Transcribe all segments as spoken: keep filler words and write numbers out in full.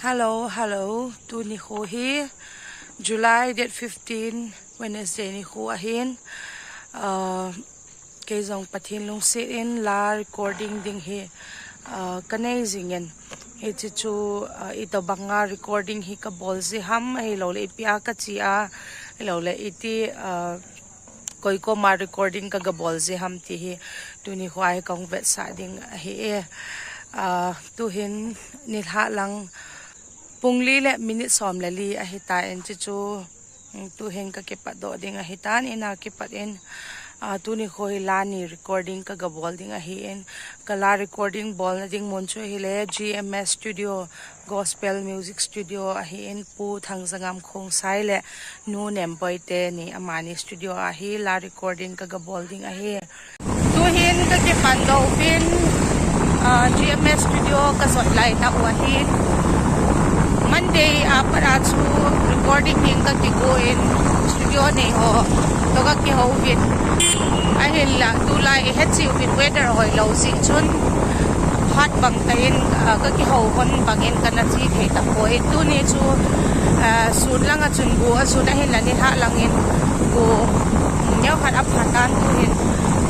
Hello, hello. Tuni kho hi July date fifteen, Wednesday nikho ahin. Uh, kei jong Pathen lungset in la recording ding hi, uh, kanei jingin. Hiche chu, uh, itobanga recording hi kabol ji ham, ahilouleh ipi a kache a, ahilouleh iti, uh, koi koma recording kagabol ji ham ti hi tuni kho hi kahung vetsah ding ahi e. Ah, tuhin nilhah lang pung li le minute som le li ahitan, chuchu, mm, tuhin kakipat doh ding ahitan, ina kipat in, ah, tuni kho hi la ni recording kagabol ding ahin, ka la recording bolna ding mun chu hile G M S Studio, Gospel Music Studio ahin, Pu Thangjangam Khongsai le Nu Nemboi teni amani studio a hi la recording kagabol ding ahi. Tuhin kakipan doh uvin, ah, G M S Studio kajot lai tah u ahin. Monday a pat a chu recording ding kakigo in studio nei ho toh kakihou uvin. Ahinla tulai ihet cheh uvin weather hoilou jeh chun phat bang tah in, ah, kakihou hon bangin kana che thei tapoi. Tuni chu, ah, sun langa chun bu asun ahinla nilhah langin bu neokhat apha tan tuhin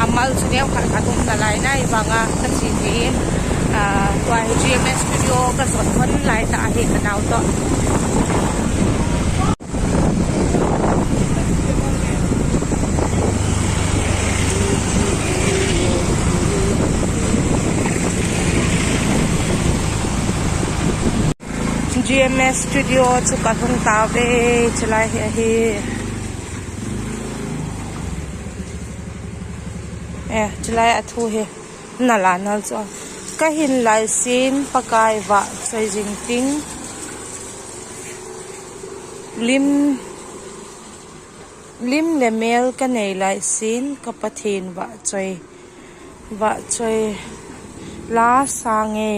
amal chu neokhat khat um nalai nai vanga kache thei in, ah, tua hi G M S Studio kajot hon lai tah ahi kanao toh. G M S Studio chu kalhung tauve, chulai hi ahi. Eh, chulai a thu hi. Nala nal chu. Kahin laisin Pakai vahchoi jing ting. Lim, lim le mel kanei laisin ka Pathen vahchoi. Vahchoi la sange.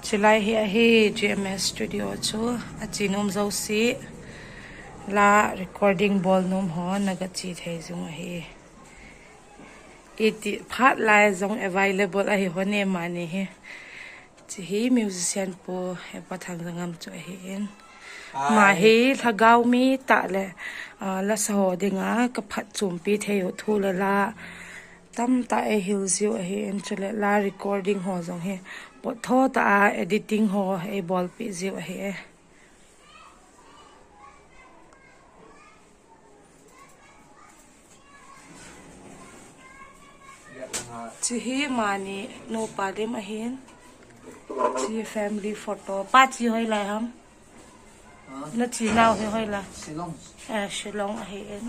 Chulai hi ahi G M S Studio chu. Ache nom jouse la recording bol nom ho naga che thei jing u ahi. Iti phat lai jong available ahi hon e mani hi. Hiche hi musician pu Hepa Thangjangam chu ahin. Ama hi lhagao mi tah le, ah, lasa ho dinga kaphatchompi thei u thu le la tamtah eihil jiu ahin, chule la recording ho jong hi potthotah a editing ho eibolpeh jiu ahi e. Hiche hi amani nupa lim ahin. Hiche family photo. Pa hiche hoilai ham? Nahiche nau hi hoilai? Shillong. Eh, Shillong ahin.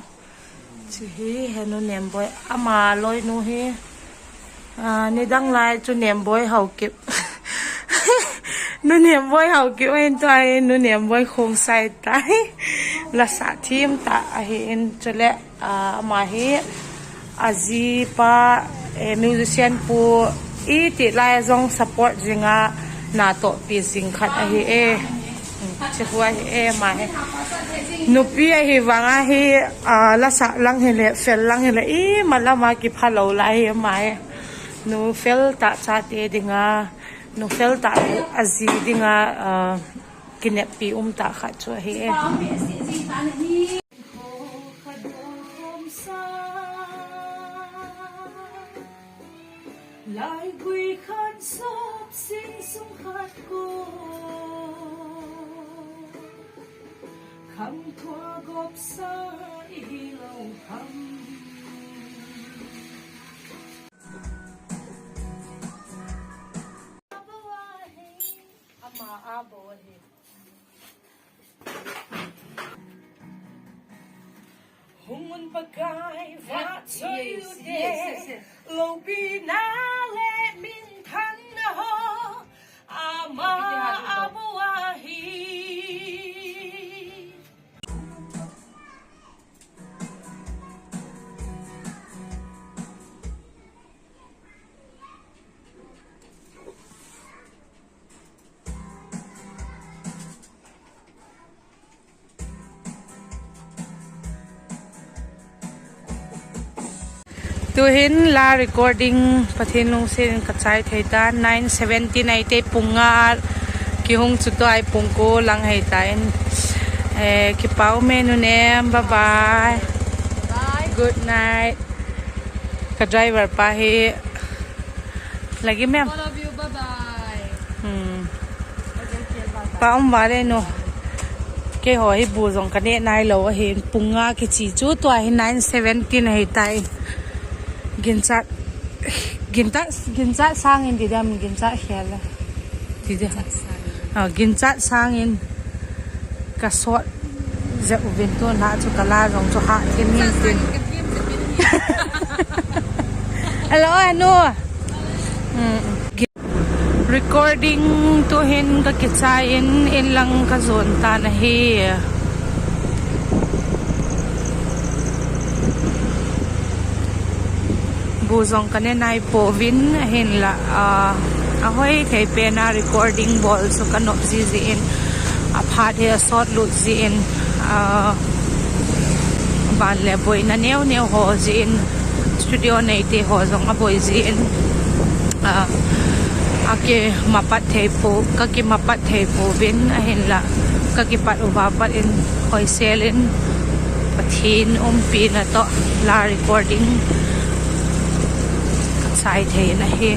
Hiche hi henu Nemboi. Ama loinu hi. Ah, nidang lai chu Nemboi Haokip. Nu Nemboi Haokip ahin, tua hi Nu Nemboi Khongsai tai. Lasa thim tah ahin, chule, ah, ama hi ajipa, eh, musician pu iti lai jong support jinga natohpi jing khat ahi e. Hiche hu ahi e, ama hi. Nupi ahi vanga hi, ah, lasa lang hile, fel lang hile, ima lama kiphalou lai ahi ama hi. Nu fel tah chate dinga, nu fel tah aji dinga, ah, kineppi um tah khat chu ahi e. Laigui khat sop sing sung khat ko. Kham thua gop sa ihi lou ham. Abo ahi, ama abo ahi. Hung un Pakai vahchoi u te, loupina le minthanna ho, ama abo ahi. Tuhin la recording Pathen lungset in kachai thei tan, nine seventeen ahi tai, pung nga a Kihung chu tua i pung ko lang hei ta in. Eh, kipah ume nunem, bye bye. Good night. Ka driver pa hi. Lagi mem. All of you, bye bye. Hmm. Pa um vale nu. Keiho hi bu jong ka neh nailou ahi, pung nga kiche chu tua hi nine seventeen ahi tai. Ginchat, ginchat, ginchat sangin ti diam, ginchat khel. Ti diam. Ah, ginchat sangin ka sot jep uvin tun la chu ka la jong chu ha thin hin tin. Hello, anu. Hmm. Recording tuhin ka kichai in, in lang ka jon tan ahi. Bu jong ka ne nai pouvin ahinla, ah, ahoi thei pen a recording bol chu ka nop jiji in, aphat hi asot lut jin, ah, ban le boina neo neo ho jin, studio neite ho jong aboi jin, ah, akimapat thei pou, ka kimapat thei pouvin ahinla, ka kipat uva pat in hoisel in Pathen umpina toh la recording ka chai thei in ahi.